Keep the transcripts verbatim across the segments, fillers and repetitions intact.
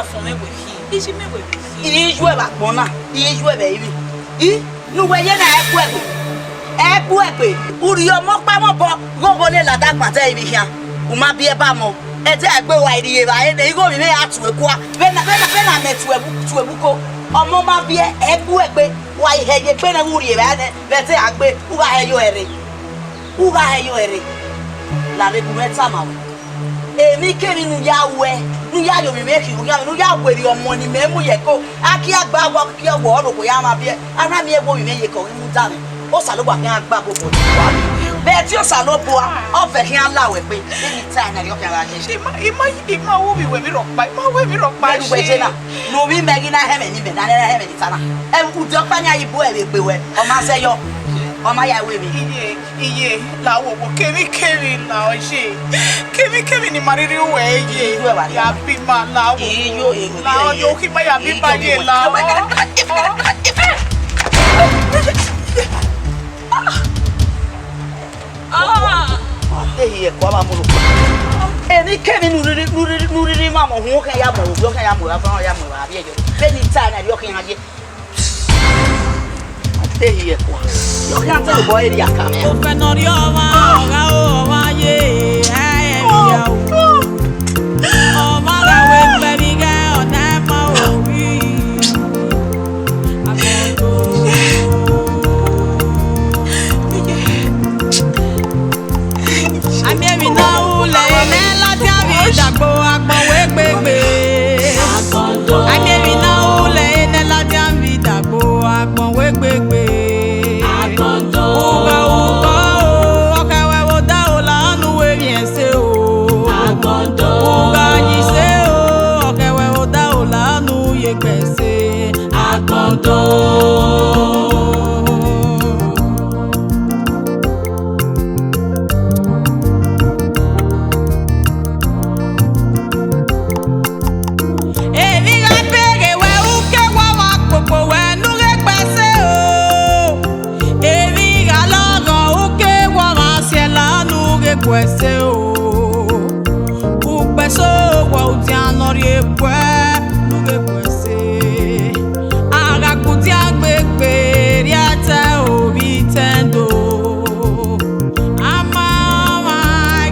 Ọfọn mwẹ wẹ khin, iye mwẹ wẹ vbe khin. I yu ẹ vbe agbọn na, I yu ẹ vbe ẹrinmwi. I, ne uwẹ ye na, ẹ gbuẹ gbe. Ẹ gbuẹ gbe. Urhi ọmọ ọkpa mwẹ obọ, ghọghọ ne lada gba zẹ ivbi khian. U ma biẹ ba mọ. Ẹdẹ a gbe wa rrie evbare nẹ, igho vbe mwẹ ra tue kua. Vbene, vbene, vbene a mẹ tue bu, tue bu ko. Ọmọ ma biẹ, ẹ gbuẹ gbe. Wa i hẹ ye egbe nẹ, vbe u rrie evbare nẹ, vbe ẹdẹ a gbe, u gha hẹ yo ẹre. U gha hẹ yo ẹre. Lare gu mwẹ tama wẹ. Emwikemwi ne u ya ruẹ, ne u ya ye ovbi mwẹ khin, u khian mwẹ, ne u ya werriẹ ọmọ ne imẹ mu ye ẹko, a kie gba wẹ, a kie wẹ ọrọkọ ya mwa biẹ, a na miẹn wẹ ovbi mwẹ ye ẹko ghi muda mwẹ. Osanobua khian gba agbọn fo ye uwa. Vbe ẹtin Osanobua, ọ vbe khian la wẹ gbe, vbene I ta na, ọ khian gha ye. I ma, I ma, I ma ru vbe wẹ emwi rhọkpa, I ma ru emwi rhọkpa. Vbene uwẹ ye na, ne ovbi mwẹ ghi na hẹ mwẹ ne imẹ na, ne hẹ mwẹ ne I ta na. Ẹ, ude ọkpa yan i bu ẹre gbe wẹ, ọ ma zẹ yọ, ọ ma ya ru emwi. Iye, iye, la wo wo, kevbikevbi la ọ ye. Kevbikevbi ne ima rhirhi ruẹ ye. Iye, wẹ wa ya bi ima la wo. Iye, iye, la ọ iye. Yo, kima ya bi ima ye la ọ. Ehi ẹko a vbe mu lo. Emwikemwi ne u rhirhi, ne u rhirhi, ne u rhirhi ma mọ, uhunmwu khian ya mu ẹre, ovbi ọ khian ya mu ẹre, afian ya mu ẹre, avbiẹ yọ. Vbene I ta na, erriọ khian ye. Ehi ẹko a. Erriọ khian te obọ erriọ akamwẹ. Ofẹn ne ọ rhie ọmwa, ọ gha ru ọmwa ye, ẹ, ẹ, ẹ, o. Ọmwa gha wẹ kpẹvbi ghẹ, ọ na ma owi. A miẹn emwi ne a ru lẹ, ne ladian vbe idagbo, agbọn wẹ gbegbe. A miẹn emwi ne a ru lẹ, ne ladian vbe idagbo, agbọn wẹ gbegbe. Ugha ukọ o, ọ khẹ wẹ vbe odaro la ne u wẹ emwi ẹse o. Ugha yi se o, ọ khẹ wẹ vbe odaro la ne u ye egbe ẹse. Agbọn do. Emwi gha beghe wẹ, u ke wa mwa kpokpo wẹ ne u ghe egbe ẹse o. Emwi gha lọghọ, u ke wa mwa siẹla ne u ghe egbe ẹse o. Ukpẹ so wẹ udian ne ọ rhie egbe ne u ghe egbe ẹse. A gha gu udian gbegbe rhie ẹtẹ ovbi tẹndo. A ma ọmwa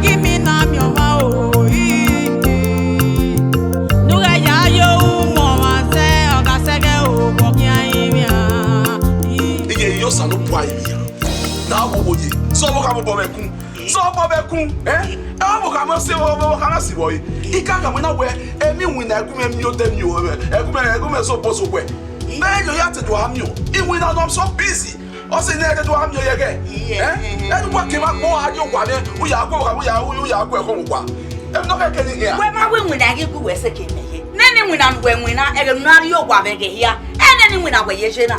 ghi mina miẹn ọmwa o, i, i. Ne u ghẹ ya ye ohu mu ọmwa zẹ, ọ gha sẹghẹ o, vbe ọ khian rinmwian, i. Iye, iye Osanobua rinmwian. Na wo wo ye, sẹ ọvbokhan mobọ mwẹ kun. Sẹ ọvbokhan mwẹ kun, ẹ? Ẹ, ọvbokhan mwẹ si, ọvbokhan mwẹ si vbọ re? I ka khama na wẹ, emwi iwinna ẹgu mwẹ miẹn odẹ miẹn o, ẹgu mwẹ, ẹgu mwẹ so obo so wẹ. Mẹ yo ya te do a miẹn o. Iwinna nọ so busy. Ọ sẹ ne ẹ te do a miẹn o yẹ ghẹ. Ẹ? Ẹ ne uwa ke ma kpọ a ye owa mwẹ, u ya gu ọvbokhan, u ya, u ya gu ẹkhọ vbe owa. Emwi nọ kẹkẹ ni hia. Wẹ ma wẹ iwinna ghi gu wẹ sẹ ke mẹ ye. Nene iwinna ne uwẹ winna, ẹghẹ ne u na rrie owa mwẹ ghe hia. Ẹ nene iwinna wẹ ye ye na.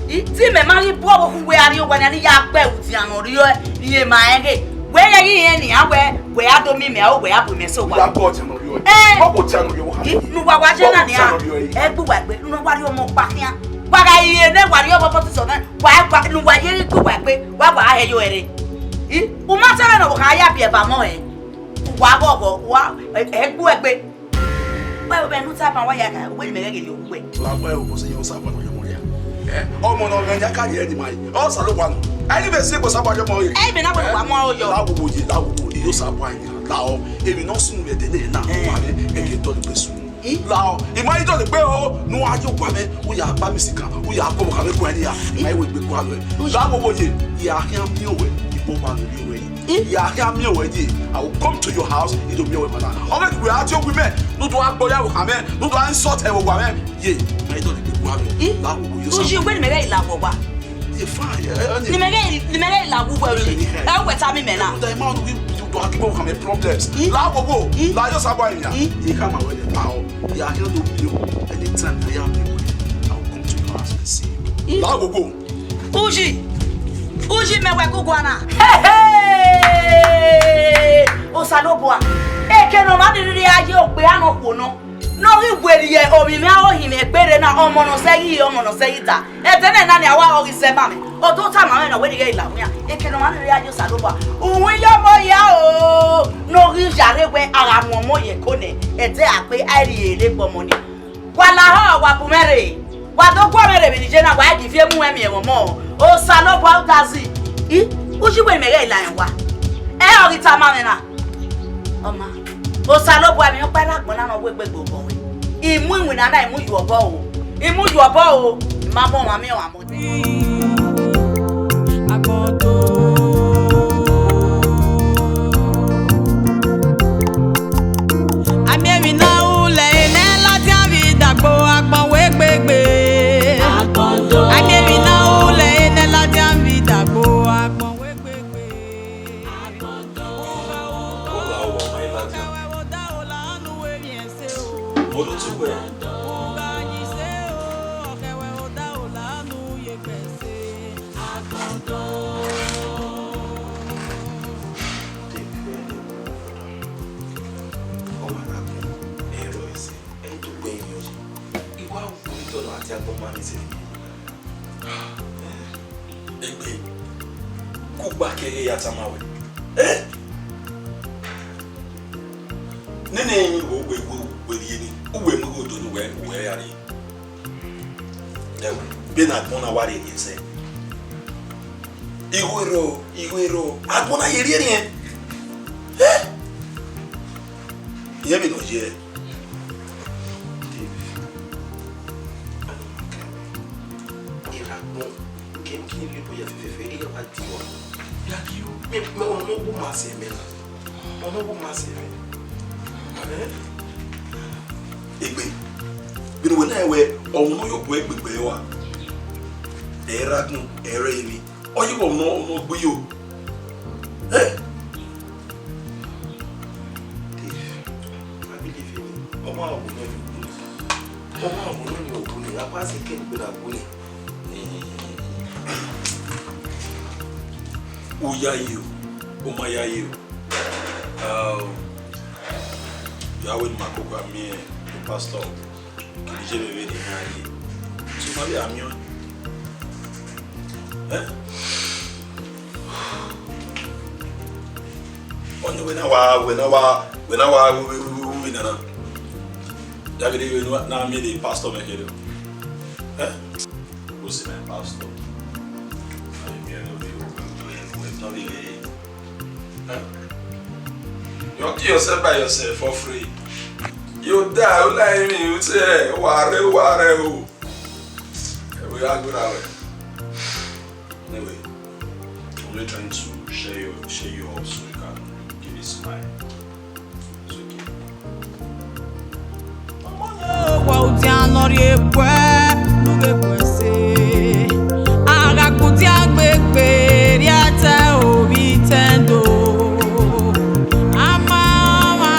I, te imẹ ma ghi bu ọvbokhan uwẹ a rrie owa nian, ne I ya gbe udian ne ọ rriọ rhie ma rẹn ghe. Wẹ ghẹ ghi rẹn nian wẹ, wẹ a do miẹn imẹ aro, wẹ a bu imẹ sẹ owa. Ya gbe ọdian ne ọ rriọ. Ẹ. Ọ bu ọdian ne ọ rriọ. I, ne uwa wa ye na nian. Ọ bu ọdian ne ọ rriọ. Ẹ gbe uwa egbe, ne uwa rrie ọmọ ọkpa khian. Wa gha rhie ne wa rrie ọmọ ọkpa sisọ na, wa, wa, ne uwa ye gbe uwa egbe, wa, wa hẹ yo ẹre. I, u ma sẹ vbene ọvbokhan ya biẹ eva mọ rẹn. Uwa ghọghọ, uwa, ẹ, ẹ gbe uwa egbe. Wẹ, wẹ, ne u tama wa ya kha, wẹ ne imẹ ghẹ ghe ye uwẹ. La wẹ o, bọsẹ ye Osanobua ne ọ ye ọmọ rhia. Ẹ, ọmọ ne ọ ghẹ ya ka ye ẹre ni ma yi. Osanobua nọ. Ẹ ni vbe si egbe Osanobua ye ọmọ rhia. Ẹ, imẹ na wẹ wa mu aro yọ. La wo wo ye, la wo wo, iye Osanobua yan. La ọ, emwi ne ọ sunu vbe ẹdẹ nẹ na, ẹ, wa vbe, ẹ ke tọ ni gbe sunu. I? La ọ, I ma yi dọlegbe o, ne u wa ye owa mwẹ, u ya gba mi sikan, u ya gu ọvbokhan mwẹ guan nian, I ma i wẹ egbe guan ruẹ. La wo wo ye, I a khian miẹn owẹ, I vbe owa ne ovbi ruẹ yi. I? I a khian miẹn owẹ ye, I will come to your house, I do miẹn owẹ emwa na. Ọ ghẹ ne uwẹ a tie owa mwẹ, ne u do gha gbe ọre ọvbokhan mwẹ, ne u do gha insult ẹvbo owa mwẹ. Ye, I ma i dọlegbe guan ruẹ. I? La wo wo ye. Uji, wẹ ne imẹ ghẹ la vbe owa. Ye fine. Ẹ, ẹ, ẹ, ni mẹ ghẹ, ni mẹ ghẹ la wu wẹ ri. Ẹ, wẹ ta mi mẹ na. Ẹ, ma nu wi, you don't give me problems. I? La wo wo. I? La yo sa boy ya. I? I ka ma wẹ le pa o. Ya he do bi o. Anytime I am here, I will come to your house and see you. I? La wo wo. Uji. Uji mẹ wẹ ku guana. Hey, hey. Osanobua. Eke ne ọ ma ni rhirhi a ye okpia nọ khuo nọ. Ne ọ ghi werriẹ ovbi mwẹ aro hin mwẹ gberra na, ọmọ ne ọ sẹ ghi re, ọmọ ne ọ sẹ ghi ta. Ẹdẹ nẹ na nia, wa ọ ghi zẹ ma mwẹ. Ọ do tama mwẹ na wẹ ne I ghẹ la wian. Eke ne ọ ma rhirhi a ye Osanobua. Uwin ye ọmọ hia o. Ne ọ ghi ya rre wẹ a gha mu ọmọ ye ẹko nẹ, ẹdẹ a gbe a i rhie ere gbe ọmọ ni. Wa lahọ, wa bu mwẹ rre. Wa do guọghọ mwẹ rre vbe ne I ye na, wa i gie ivie mu mwẹ miẹn ẹmwẹ ọmọ. Osanobua Udazi. I, u yi wẹ mẹ ghẹ la rẹn owa. Ẹ ọ ghi tama mwẹ na. Ọ ma. Osanobua, emwi ọkpa erha agbọn na nọ wegbe gbe obọ ruẹ. I mu iwinna na, I mu ye obọ o. I mu ye obọ o. I ma mu ọmwa miẹn ọmwa mu. Agbọn do. A miẹn emwi ne a ru lẹre ne ladian vbe idagbo, agbọn wegbe gbe. A miẹn emwi ne a ru lẹre ne ladian vbe idagbo, agbọn wegbe gbe. Ola, owa ma i ladian. Mo do tu wẹ. Ọmwa na khin, ẹ i rrọọ ẹse, ẹ i do gbe emwi ọye. I wa wu otọ na, a tie agbọn ma ni sẹ. Egbe, kugba ke ẹghẹ ya tama wẹ. Eh? Nene emwi vbe uwẹ, uwẹ, uwẹ rhie ni, uwẹ mu igho do ne uwẹ, uwẹ ya rrie. Ẹo, vbene agbọn na wa rhie rhie sẹ. Igho rrọọ, igho rrọọ, agbọn na ye rhie rhiẹn. Eh? Irẹn vbene ọ ye. Erha agbọn, kemwi kemwi lele ya fẹfẹfẹ, eya wa di wa. Ya ghi o, mẹ, mẹ, ọmọ wu ma sẹ mẹ na. Ọmọ wu ma sẹ mẹ. Eh? Egbe, vbene uwẹ na wẹ, ọmọ nọ yọ bu ẹgbẹgbẹ wa. Ẹ i rre agbọn, ẹ i rre emwi. Ọ ye vbe ọmọ nọ, ọmọ gbe yo. Eh? Dave, I believe in you. Ọmọ a wo nọ ni ogbole. Ọmọ a wo nọ ni ogbole. A pa se ke ni gbe na ogbole. U yayi o, u ma yayi o. Um, ya wẹ ne ima koko a miẹn pastor. Kidie vbe vbe ne iran ye. So ma vbe a miẹn ọẹn. Eh? Ọni wẹ na wa, wẹ na wa, wẹ na wa, wẹ, wẹ, wẹ, wẹ, wẹ nana. Ya vbe vbe na, na miẹn the pastor mẹ kere. Eh? Go see my pastor. I dey hear of you. Huh? You kill yourself by yourself for free. You die, you lie me, you say, "Ware, ware, oh." We are good away. Anyway, I'm only trying to share you, share you up so you can give a smile. Ọmọ ne owa udian nọ rhie ebuẹ, ne u ghe ebuẹ ẹse. A gha gu udian gbegbe, rhie ẹtẹ ovbi tẹndo. Ama ọmwa,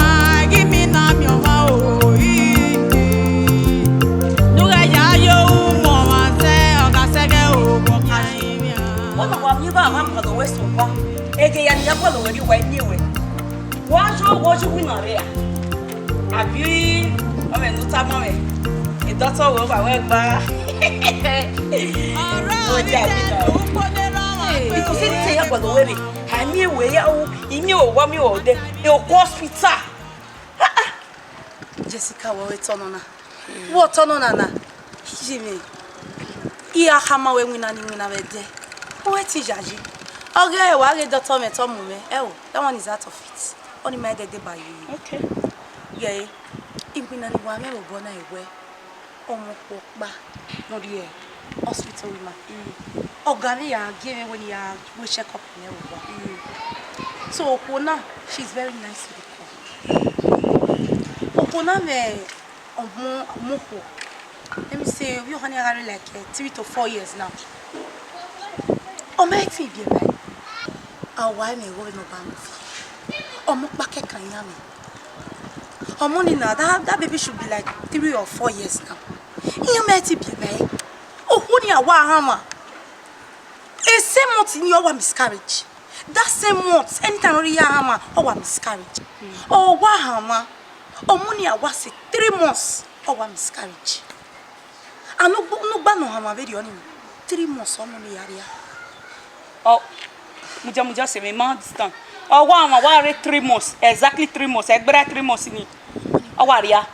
ghi mi na miẹn ọmwa o, ii. Ne u ghẹ ya ye ohu mu ọmwa zẹ, ọ gha sẹ ghẹ obọ kha yi mwian. Wẹ ma wa miẹn evba, a ma gualọ wẹ sẹ owa. Ẹghẹ hia ne I ya gualọ wẹ rrie, wa i miẹn wẹ. Wa yo, wa yo winna rre a? Abi ọmwẹ ne u tama mwẹ, e dọtọ wẹ, ọ wa wẹ gba. Because anything ya gualọ wẹ rre, a miẹn wẹ ya ru, I miẹn owa, miẹn odẹ, e oku hospital. Ah, ah. Jessica, wẹ ọre tọ nọ na. Wẹ ọtọ nọ na na. Jimmy, I gha khama wẹ iwinna ne I winna vbe ẹdẹ, u ghẹ te yayi. Ọ ghe wa ghe dọtọ mwẹ, te ọ mu mwẹ, ẹ o, that one is out of it. Ọni ma dẹdẹ ba ye. Okay. Ghe, iwinna ne I wa mwẹ vbe obọ na i wẹ, ọmọ okhuo ọkpa ne ọ rrie hospital ima. Mm. Ọ gha vbe ya gie mwẹ wẹ ne I ya ru check up nẹ vbe owa. Mm. So okhuo na, she is very nice to the core. Okhuo na mwẹ ọmọ, ọmọ okhuo. Let me say, ovbi ohan ni a gha rre like, eh, three to four years now. Ọ ma i te biẹ ba ẹe. A wa mwẹ igho vbe ne ọ ba mwẹ fi. Ọmọ ọkpa kẹkan iran mwẹ. Ọmọ ni na, that, that baby should be like three or four years now. Iran ma i te biẹ ba ẹe. Okhuo ni a wa hanmwa. A same month ni ọ wa miscarriage. That same month, anytime ọ rhie ya hanmwa, ọ wa miscarriage. Ọ wa hanmwa, ọmọ ni a wa sẹ three months, ọ wa miscarriage. And ugbo, ne u gba ne ọ hanmwa vberriọ nii, three months ọmọ ni ya rria. Ọ, mudia, mudia sẹ mwẹ, I ma understand. Ọ wa hanmwa, wa rre three months, exactly three months, ẹgbẹra three months ni, ọ wa rria.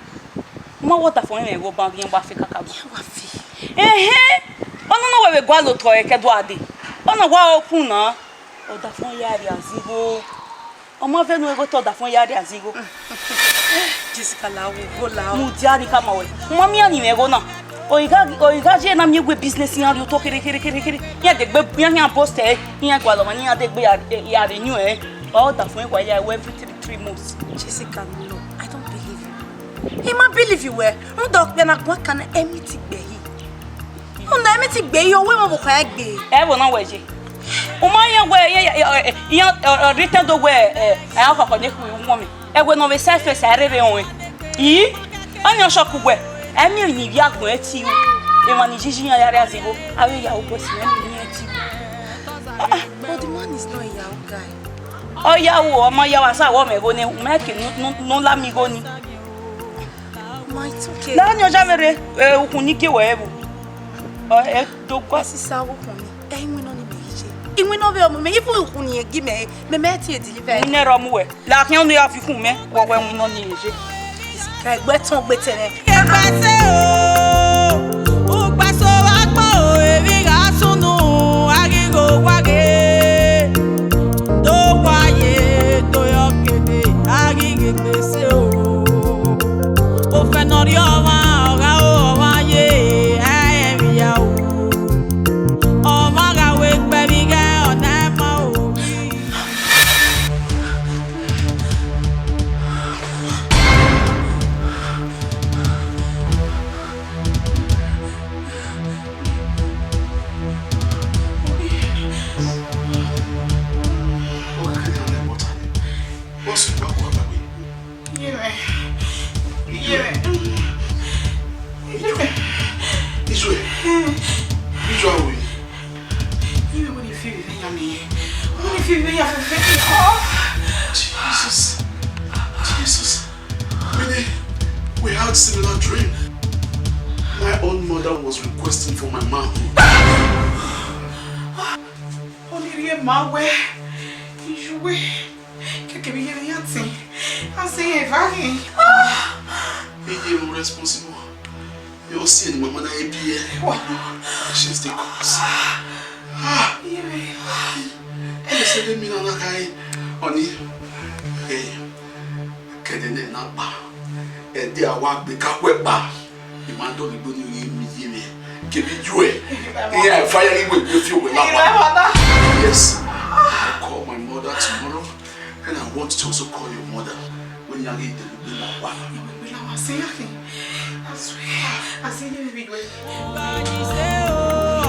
Ma wẹ ọdafọn mwẹ igho ban ghi gba fe kakabọ. Wa fi. Ẹhẹn, ọnọna wẹ vbe gualọ otọ ẹre ke do a dee. Ọna wa okun na, ọdafọn ya rria zẹ igho. Ọ ma vẹ ne u ghe otọ ọdafọn ya rria zẹ igho. Jessica, la wo, wo la wo. Mudia ni khama wẹ. U ma miẹn ne imẹ gho na. Ọ ghi gha, ọ ghi gha ye na miẹn wẹ business iran rhie otọ khere, khere, khere, khere. Iran degbe, iran, iran boss ẹre, iran gualọ ọmwa ne iran degbe ya, ya renew ẹre. Ọdafọn wa ya wẹ every three, three months. Jessica, no, I don't believe you. I ma believe you wẹ. Rhunmwuda okpia ne agbọn kan na, emwi ti gbe yi. Rhunmwuda emwi ti gbe yi, ọ wẹ emwa ọvbokhan gbe. Ẹ vbo na wẹ ye? U ma rẹn wẹ, ye, ye, ye, iran, ọ, ọ, written do wẹ, ẹ, ẹ, a khọkhọ ne khu wọnmwẹ. Ẹwẹ ne ọ vbe self face a rherhe ọnrẹn. Ii, ọnii ọ shock wẹ, ẹ miẹn emwi ne ivbi agbọn ẹre tie ru. Emwa ni yiyi iran ya rria zẹ igho, avbe ya ru guẹ sin emwi ne iran tie ru. Ah, ah, but the man is not a yahoo guy. Ọ ya ru, ọ ma ya ru, a sa wẹ ọ mwẹ igho nẹ, u ma ke ne, ne, ne u la miẹn igho ni. Ma, it's okay. Na ni ọ ya vbe rre, eh, ukhunmwu ni gie wẹ ẹvbo. Ọ, ẹ do gua. Sisa, ukhunmwu ni, ẹ, iwinna ni mẹ ghi ye. Iwinna vbe ọmọ mẹ, even ukhunmwu ni gie mẹ, mẹ, mẹ te deliver. Iwinna rọ mu wẹ. La khian unu ya fi ukhunmwu mẹ, wẹ wẹ iwinna ni ye. Ka ẹgbẹ tọn gbe tẹrẹ. Ẹgbẹ sẹ o, ukpẹso vbe agbọn o, emwi gha sunu, a ghi ghe owa ghe. Do wa ye, do yọ kede, a ghi ghe egbe sẹ o. Ofẹn ne ọ rhie ọmwa, ọ gha ru ọmwa ye, ẹ i mwẹ iyahoo. Ọmwa gha ru egbe vbe ighe, ọ na ma owa. What's wrong? Iye mwẹ. Iye mwẹ. Iye mwẹ. Iye mwẹ. Iye mwẹ. Iye mwẹ, wẹ ne I fi vbe ya nẹ. Wẹ ne I fi vbe ya fẹfẹ. Jesus. Jesus. Meaning, we had similar dream. My own mother was requesting for my manhood. Ọ ni rhie ma wẹ, iyuwe. Keke vbe iye ne iran tin, a sẹ iran eva ghi. Iye ru responsible. Your sin, mama na ebi e. Wa no. She's the cause. Ah. Iye. Ẹ sẹ de mi na na kai. Ọni. Hey. Kẹdẹ nẹ na kpa. Ẹdẹ a wa gbe ka khuẹ kpa. I ma do ni gbe ni ghi mi ye mwẹ. Kevbe iye ẹ. Iran fire ghi wẹ egbe fi owẹ la wa. Yes. I call my mother tomorrow, and I want to also call your mother. When you get the baby, la wa. I swear. I see the baby.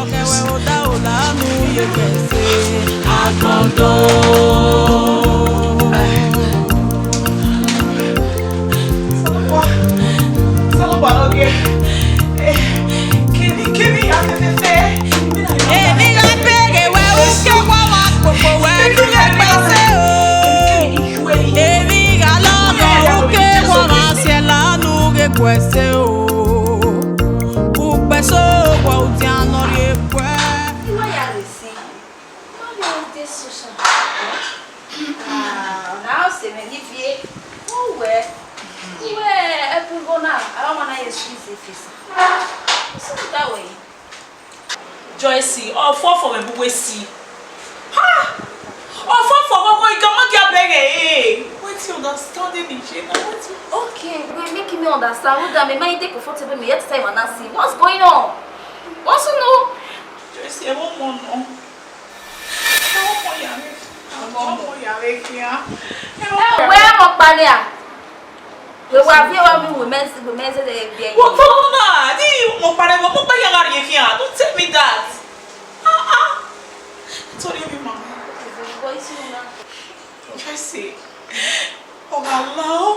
Ọkẹwẹ oda ola nu ye kẹse. Agbọndọ. Osanobua, Osanobua ne ọ ghe. Eh, kevbe, kevbe ya fẹfẹfẹ. Emwi gha bẹghe wẹ, uke wa ma kpokpo wẹ, nu ghe kpẹse o. Emwi gha lọghọ, uke wa ma siẹla, nu ghe kpẹse o. Ukpẹso wa udian ne ọ rhie kpẹ. Iwa ya ghe si. Why you dey so sharp? Ah, na o se me ni vie. O wẹ. Wẹ, ẹkun igho na, a wa ma na ye squeeze e face. So that way. Joyce, ọfọfọ mwẹ bu wẹ si. Ha! Ọfọfọ ọghọghọ, I ka ma gie bẹghe. Wetin understanding is here now? Wetin? Okay, wait, make me understand. Hold on, me mind dey comfortable, me yet time and I see. What's going on? What's going on? Joyce, ẹ wọ mọ nọ. Ẹ wọ mọ ya rre. Ẹ wọ mọ ya rre khian. Ẹ wọ mọ. Ẹ wẹ mọ kpania. Wẹ wa viọ wa mi wẹ mẹ, wẹ mẹ zẹdẹ biẹ yi. Wọ tọ na, di mọ kpania, wọ mọ kpania gha rrie khian. Don't tell me that. Ah, ah. Sorry, mi mama. Voice you na. Joyce, ọ gha la ọ,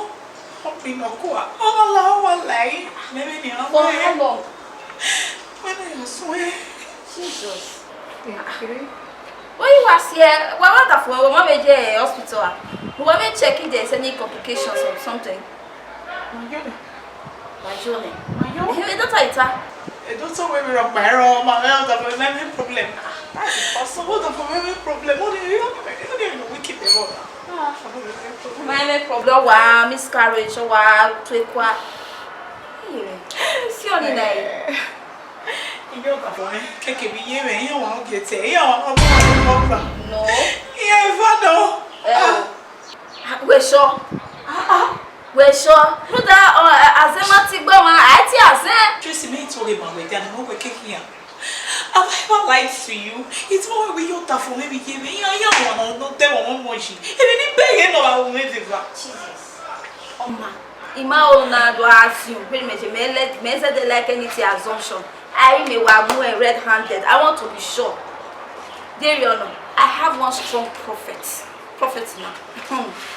ọ pinọ kua, ọ gha la ọ wa la ẹre, mẹ vbe nian. For how long? Wẹ ne ya suẹn. Jesus. Thank you. Wẹ i wa si ẹe, wa wa da fo, wa ma vbe ye hospital a? Wa vbe check if there is any complications or something. Ma yo nẹ. Ma yo nẹ. Ma yo. Ehe, doctor i ta? E doctor wẹ vbe rhọkpa ẹre, ọ ma mwẹ ọdafẹn, mẹ problem. That's impossible. Ọdafẹn, mẹ problem. Ọ ni, ọ ni, ọ ni wicked ẹvbo na. Ah, problem. Mẹ problem. Wa miscarriage, wa tu ekua. Si ọni na ẹre. Iye ọkafọ mwẹ, kẹkẹ vbe iye mwẹ, iran wa ogie te, iran wa ọmọ ọmọ ọmọ. No. Iran eva nọ. Eh. Ah. Wẹ sure? Ah, ah. Wẹ sure? Rhunmwuda, ọ, a, azẹn ma ti gbe ọmwa, a i tie azẹn. Tracy, mẹ i tọghe ma wẹ dia ne ọ wẹ kekhian. Have I ever lied to you? It's more we your tafo maybe give me. Ya ya wa no no te wa mo ji. Ebe ni be ye no wa wo me viva. Jesus. Ọma, I ma ho na do a si un, vbene mẹ je, mẹ le, mẹ zẹdẹ like anything assumption. I may wa mu ẹ red handed. I want to be sure. Dear Honor, I have one strong prophet. Prophet na.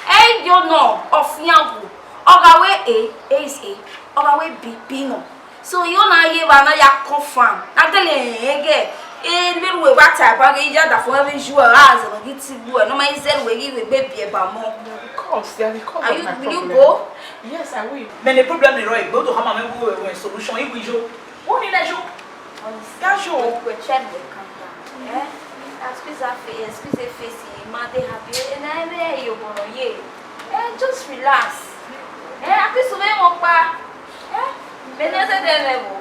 Ẹ yo nọ, ọ fian wu. Ọ gha wẹ A, A is A. Ọ gha wẹ B, B nọ. So, I ho na ye evba na ya confirm. Na dele ẹghẹ. E, vbene uwẹ wa ta eba ghe, I ya da fo ẹvbe ju ẹ, a zẹ nọ ghi tigbu ẹ. Nọ ma i zẹ uwẹ ghi wẹ gbe biẹ ba mọ. Of course, they are the cause of my problem. Are you, will you go? Yes, I will. Mẹ ne problem ni rọ egbe, o do hama mẹ wu solution, I will yo. Wo ni na yo. Honestly, ya yo. We're trying to calm down. Eh? Excuse her face, excuse her face, ma dey happy. And I may you gonna ye. Eh, just relax. Eh, at least we won't pa. Eh? Many other than level.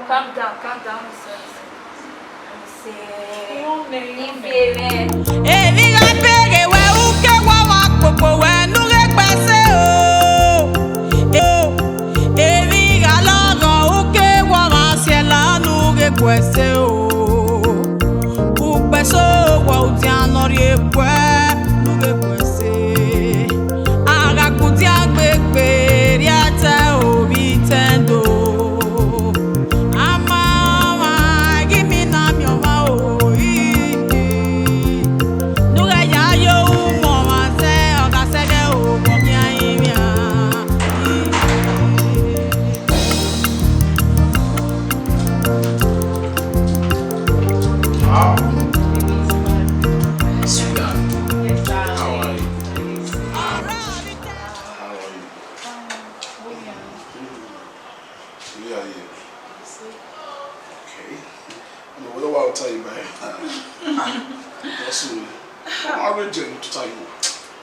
Calm down, calm down, sir. Ife mwẹ. Emwi gha bẹghe wẹ uke wa wa kpokpo wẹ ne u ghe gbe ẹse o. Emwi gha lọghọ uke wa wa siẹla ne u ghe gbe ẹse o. Ukpẹso wẹ udian ne ọ rhie gbe ne u ghe gbe ẹse. A gha gu udian gbegbe rhie ẹtẹ ovbi tẹndo. Ama ọmwa ghi mina miẹn ọmwa o, ii. Ne u ghẹ ya ye uwu mọ ọmwa zẹ, ọ gha sẹghẹ o, wọ khian rinmwian. Sweetheart, how are you? How are you? Yeah, yeah. Okay. No, what do I tell you, babe? That's me. I'm already trying to tell you.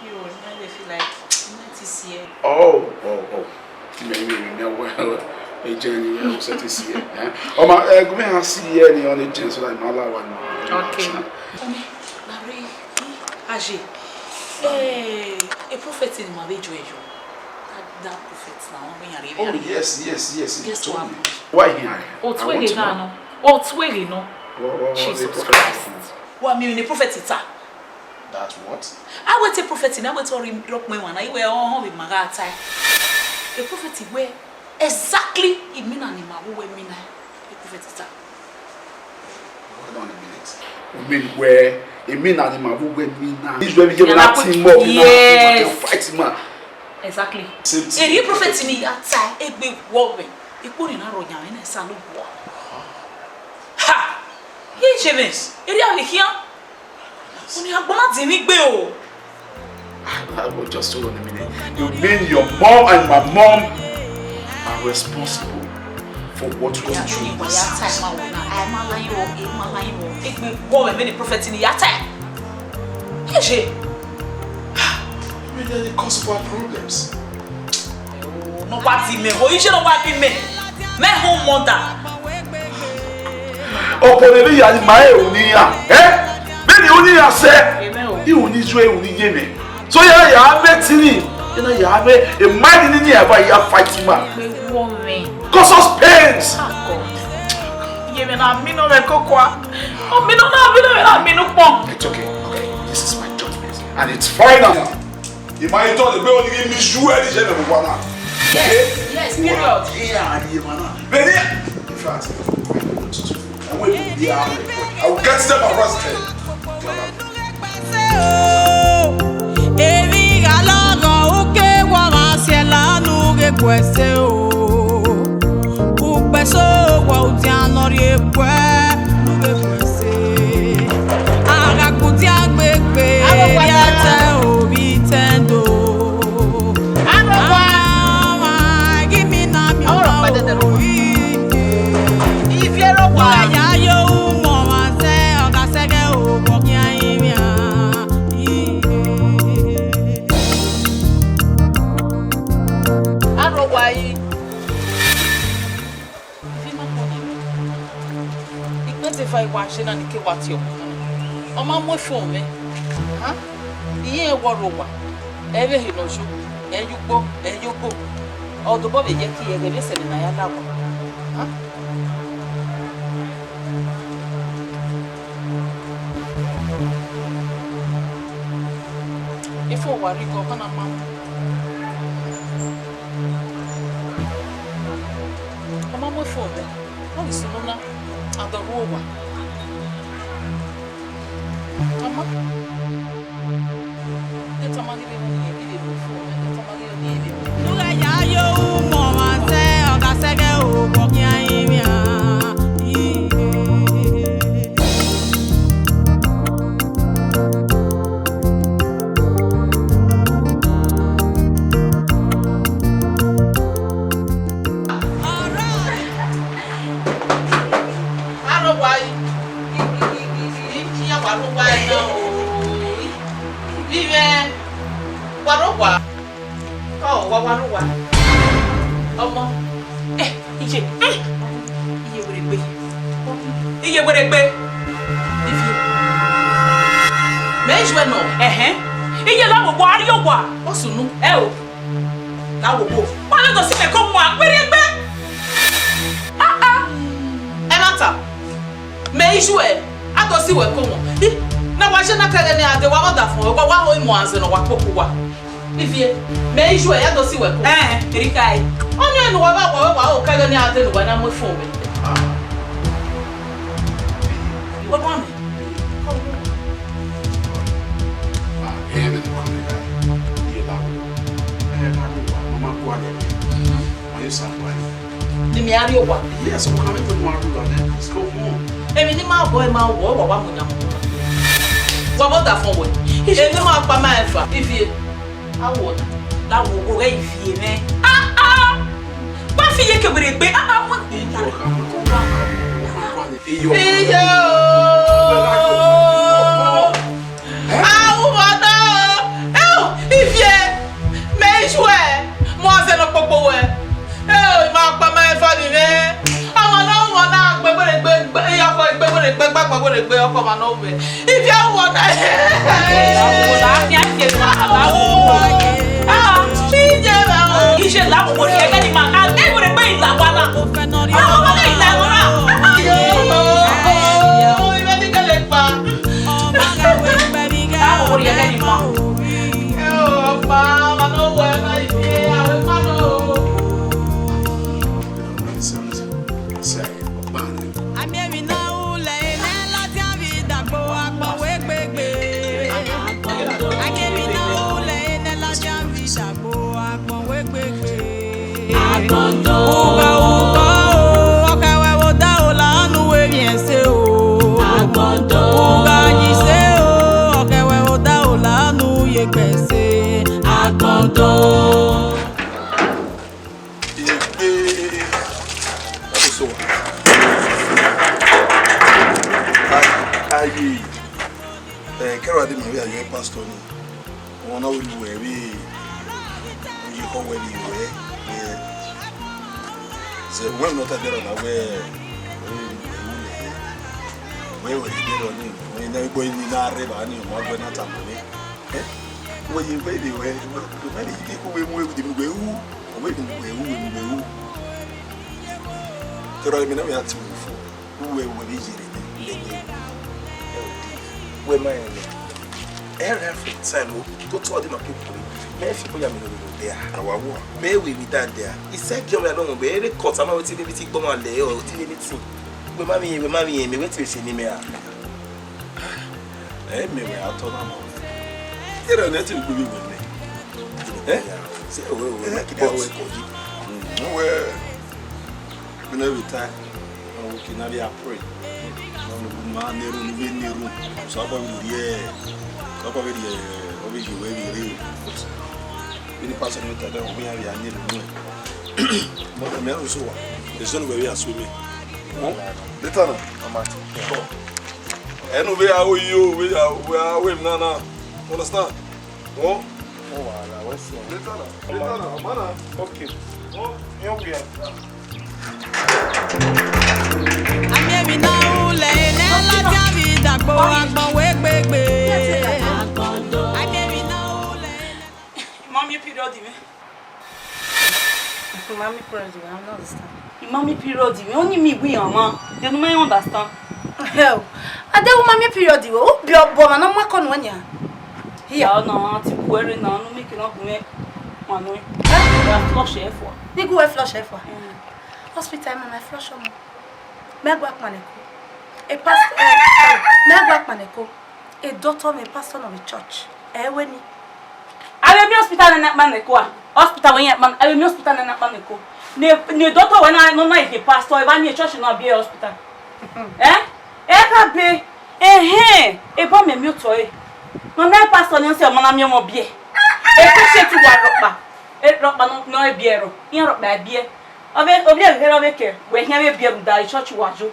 You will never feel like notice here. Oh, oh, oh. Me, me, me, me, well, a journey, yeah, we set this here. Eh? Oh, my, uh, go and see here, the only chance that my life one. Okay. Larry, Aje, eh, a prophet in my way, Joy. That, that prophet now, when you Oh, yes, yes, yes. Guess what happened? Why here? Otu eghe na no. Otu eghe no. What, what, what, Jesus Christ. What mean the prophet ita? That what? I wait a prophet in, I wait or him rock my one. I wear all home with my guy tie. A prophet where exactly it mean and him who wear me now. A prophet ita. Hold on a minute. I mean where? I mean and him who wear me now. Israel, you not team up. Yes. Fight man. Exactly. Same thing. Eri prophet ni ya ta egbe wo we. Ipo ni na ro yan na sa lo wo. Ha! Ye James, eri a le khian. Oni agbọn na di mi gbe o. I will just hold on a minute. You mean your mom and my mom are responsible for what went through my sister? Egbe wo we, many prophet ni ya ta. Ye je. Maybe they're the cause of our problems. No wa di me, wo ije no wa bi me. Me home mother. Ọkọ ne ya ni ma e uni ya. Eh? Be ni uni ya se. Amen o. I uni ju e uni ye me. So ya ya me tini. Ina ya me e ma ni ni ya ba ya fight ma. Cause us pains. Ah, God. Ye me na mi no me kokwa. O mi no na mi no me na mi no pon. It's okay. Okay. This is my judgment. And it's final. Ima itọ le gbe oni ghi mi ju ẹre je me wa na. Yes, yes, period. Iya, ari ma na. Beni, in fact, I will be out. I will get them arrested. Emwi gha lọghọ uke wa gha siẹla ne u ghe gu ẹse o. Ukpẹso wẹ udian ne ọ rhie gu ẹ ne u ghe gu ẹse. A gha gu udian gbegbe, aro wa ya ta ovbi tẹndo. Aro wa. Ama ghi mi na mi aro wa dẹdẹ ro wa. Ivie ro wa. Ya yo umo wa zẹ, ọ gha sẹghẹ o, kọ khian rinmwian. Aro wa yi. Eva, I wa je na ni ke wa tie ọmọ na. Ọ ma mu efo mwẹ. Ha? Irẹn wọ rre owa. Ẹ vbe ehe ne ọ yo, ẹ ye ugbo, ẹ ye ogo. Ọ dobọ vbe ye ẹki ẹghẹ vbe sẹ ne a ya la owa. Ha? Efo wa rre igho, ọ na ma mu. Ọ ma mu efo mwẹ. Ọ ghi sunu na, a do rre owa. Tama. Ẹ tama ghi vbe mu, ẹ ghi vbe mu efo mwẹ, ẹ tama ghi vbe mu. Ugha ya yo umọ mwa zẹ, ọ gha sẹghe obọ khian rinmwian. Arọgua, iyan wa rre owa ẹre na o. Ivbi mwẹ, wa rre owa. Ọ, wa, wa rre owa. Ọmọ. Eh, iye. Mm. Iye were gbe. Iye were gbe. Ivie. Mẹ i ju ẹ nọ. Ẹhẹn. Iye la wo wa, a rrie owa. Ọ sunu. Ẹ o. La wo wo. Wa lọ dọ si mẹ ko mu a, were gbe. Ah, ah. Ẹmwata. Mẹ i ju ẹ, a do si wẹ ko wọn. I, na wa je na kẹghẹ ne a dee, wa vbe ọdafọn, wa, wa ho imuanzẹ ne ọ wa kpokpo uwa. Ivie, mẹ i ju ẹ, a do si wẹ ko. Ẹn, erika ẹ. Ọni ẹn ne uwa vbe wa, wa ho kẹghẹ ne a dee ne uwa na mu efo mwẹ. Ọmọ mi. Ah, ẹn, vbene ọ khama iran, iye la wo. Ẹn, la wo wa, ma ma gualọ ẹre. Ma yo sa gualọ. Ne imẹ a rrie owa. Yes, ọ khama iran ne a rrie owa, let's go home. Emwi ne ima obọ ima wọ, wa wa mu yan mu. Wa vbe ọdafọn wẹ. Emwi ma kpa ma eva, Ivie. A wo na. La wo wo ghẹ Ivie mwẹ. Ah, ah. Wa fi iye ke were gbe. Ah, ah, wa. Iyo. Iyo. Ahunmwu nọ, eo, Ivie, mẹ i ju ẹ, mu ọzẹ ne ọ kpokpo wẹ. Eo, ima ọkpa ma eva ni mwẹ. Ọmwa ne ọ hu ọna gbe were gbe, gbe, iyakọ gbe were gbe, gbagba were gbe, ọkọ ọmwa ne ọ hu mwẹ. Ivie hu ọna. Ah, Ivie ma. Ije la wo wo ẹgẹ ni ma. A gbe were gbe ila wa na. Ah, ọmọ ne ila wa na. Ivie ni kele kpa. Ọ ma gha wẹ ikpẹvbi gha. Ọ ma gha wẹ ikpẹvbi gha. Ẹ o, ọkpa, ma nọ wẹ na iye, a wẹ kpa nọ. Amie emwi na ru lẹ enẹ ladian vbe idagbo agbọn wẹ gbegbe. Amie emwi na ru lẹ enẹ ladian vbe idagbo agbọn wẹ gbegbe. Ugha ukọ o, ọ khẹ wẹ vbe odaro la ne u vbe emwi ẹse o. Ugha yin se o, ọ khẹ wẹ vbe odaro la ne u ye egbe ẹse. Agbọn do. Egbe. That was so. Aye. Eh, kẹrọ ade ma vbe a yọ pastor ni. Ọmọ na wẹ ne uwẹ vbe oye ekhọe wẹ vbe ruẹ, wẹ sẹ wẹ ne ọ ta dẹrọ na wẹ, wẹ wẹ wẹ dẹrọ ni, wẹ ne ẹgbẹ ni na rre ba ni ọmọ wẹ na tama mwẹ. Eh? Wẹ ye wẹ vbe wẹ, wẹ ne ide ko wẹ mu wẹ vbe wẹ hu, wẹ vbe wẹ hu, wẹ vbe wẹ hu. Tẹrọ mi na wẹ a ti wẹ fo. Uwẹ, uwẹ vbe yere nẹ, lẹgbẹ. Ẹ o de. Wẹ ma rẹn nẹ. Ẹ rẹ fẹ time o, to tọ ọdẹ ma kekure. Mẹ fi boya mi roro de a. Awa wo. Mẹ we mi da de a. Isẹ gi ọmọ ya nọ mọ, bẹ ere kọta ma wẹ ti ne bi ti gbọmọ lẹ, ọ ti ne bi ti. Wẹ ma mi, wẹ ma mi, mẹ wẹ ti se ni mẹ a. Ẹ mẹ wẹ a tọ na mọ. Ere nẹ ti gbe mi wẹ nẹ. Ẹ? Se wẹ wẹ na kidie wẹ kọ yi. Mm, wẹ. Mẹ ne vbe tae, ọ ke na vbe a pray. Ọ ne ma ne erhunmwu, ne erhunmwu. Osanobua vbe rhie, Osanobua vbe rhie, ọ vbe ye wẹ vbe rre. Vbene pastor ni vbe ta dẹ, ọ vbe iran vbe a ne erhunmwu. Mẹ, mẹ aro so wa. Esi ne uwẹ vbe a so mẹ. Later na. Ẹ ne u vbe a ro yi o, vbe a, vbe a ro emwi na na. Understand? Wọ? Ọ wa la wẹ si. Later na. Later na, ọma na. Okay. Wọ? Yẹn wia. Amie emwi na ru lẹ Period mwẹ. Mommy period, I don't understand. Mommy period mwẹ, only me we are man. They no man understand. Hell, I dey mommy period we. Who be your boy? Man, I'm not going here. Ya na ti kuẹre na no make na gun me. Manu. Ya flush e fua. Ni gu we flush e fua. Mm. Hospital man, I flush ọmọ. Me gua kpannẹ ko. A pastor, eh, sorry. Me gua kpannẹ ko. A doctor, me pastor of a church. Eh, we ni. Avbe miẹn hospital na na kpannẹ ko a. Hospital wẹ iran kpannẹ, avbe miẹn hospital na na kpannẹ ko. Ne, ne doctor wẹ na, nọ na ide pastor, eva ni church na biẹ hospital. Eh? E ka be, ehẹn, eba mẹ miẹn otọ ẹre. Nọ na pastor ni ọ sẹ ọmọ na miẹn ọmọ biẹ. E patient wa rhọkpa. E rhọkpa nọ, nọ e biẹ rọ. Iran rhọkpa e biẹ. Ọ vbe, ovbi ẹghẹ rọ vbe kẹ, wẹ khian vbe biẹ rhunmwuda church wa yo.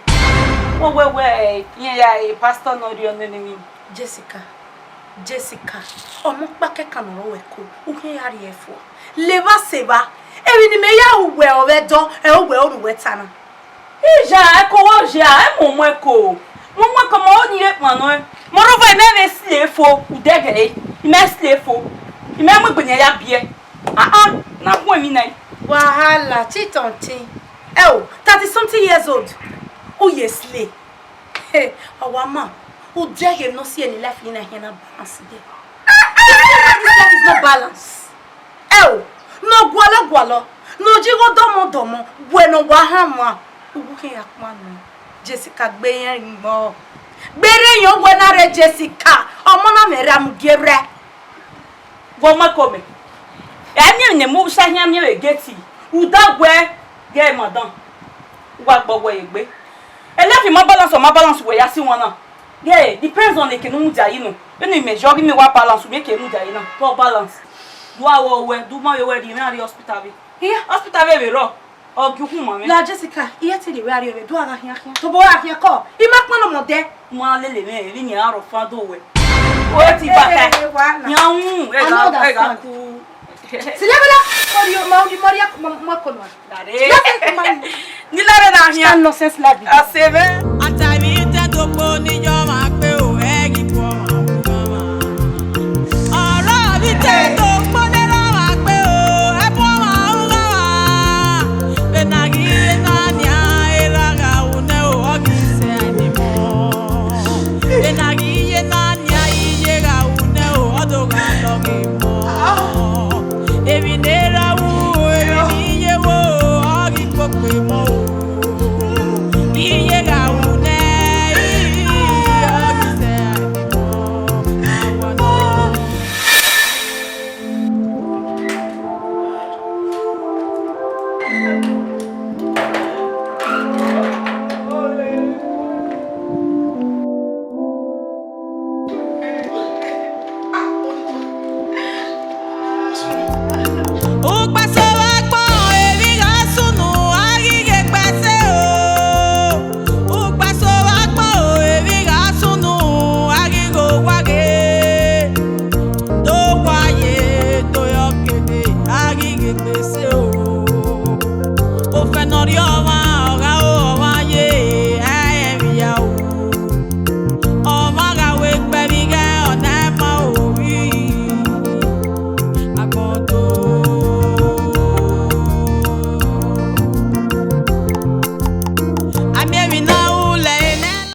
Wẹ, wẹ, wẹ, eh, iran ya, eh, pastor nọ rriọ nene emwi. Jessica, Jessica, ọmọ ọkpa kẹkan ne ọ rre ẹ ko, u khian ya rhie fua. Levba sẹ evba, emwi ne imẹ ya ru wẹ ọ vbe dọ, ẹ ru wẹ ọ ru wẹ ta na. Ija, ẹko wẹ oja, ẹ mu mu ẹko. Mu mu ẹko, ma ọ ni rre kpannọ ẹ. Moreover, imẹ vbe sle fo, udẹgẹre, imẹ sle fo. Imẹ mu egbe ne ya biẹ. Ah ah, na gu emwi na. Wahala, titọn tin. Ẹ o, thirty something years old. U ye sle. Hey, our man, u deghẹ ne ọ si eni life ni na hian na balance de. This life is not balance. Ẹ o, ne ọ gualọ gualọ, ne ọ ji igho dọmọ dọmọ, wẹ ne ọ wa han mwa. Uwu khian ya kpan nọ. Jessica gbe irẹn rinmọ. Gbe rre yan wẹ na rre Jessica, ọmọ na mwẹ ra mu gie rẹ. Vbe ọ ma kọ mẹ? Ẹ miẹn ne mu sa hian miẹn vbe geti, u da guẹ ghẹ madam, u wa gbe ọghe egbe. Ẹ lẹfi ma balance, ọ ma balance wẹ ya si wan na. Yeah, depends on eke ne u mudia yi nọ. Vbene imẹ yọ ghi mẹ wa balance, u miẹn eke ne u mudia yi na. Poor balance. Du awọ wẹ, du ma vbe wẹ rhie mwẹ a rrie hospital vbe. Iya. Hospital vbe vbe rrọọ, ọ gie ukhunmwu ma mwẹ. La Jessica, I ye te rhie wẹ a rrie vbe, du a gha khian khian. Tobọ a khian kọ, I ma kpan nọ mọ dẹ. Ma lele mwẹ, vbe iran rọ fan do wẹ. Wẹ ti ba ta. Eh, eh, eh, wa na. Yan wu, ẹ I ga, don't ẹ ga understand. Ku. Silebela, mọri, mọri, mọri, mọ, mọ ko nua. Dare. Lọsẹ kuma ni. Ni lare na hian. That nonsense life. A se vẹ. Ataimi te do kpo ni yọ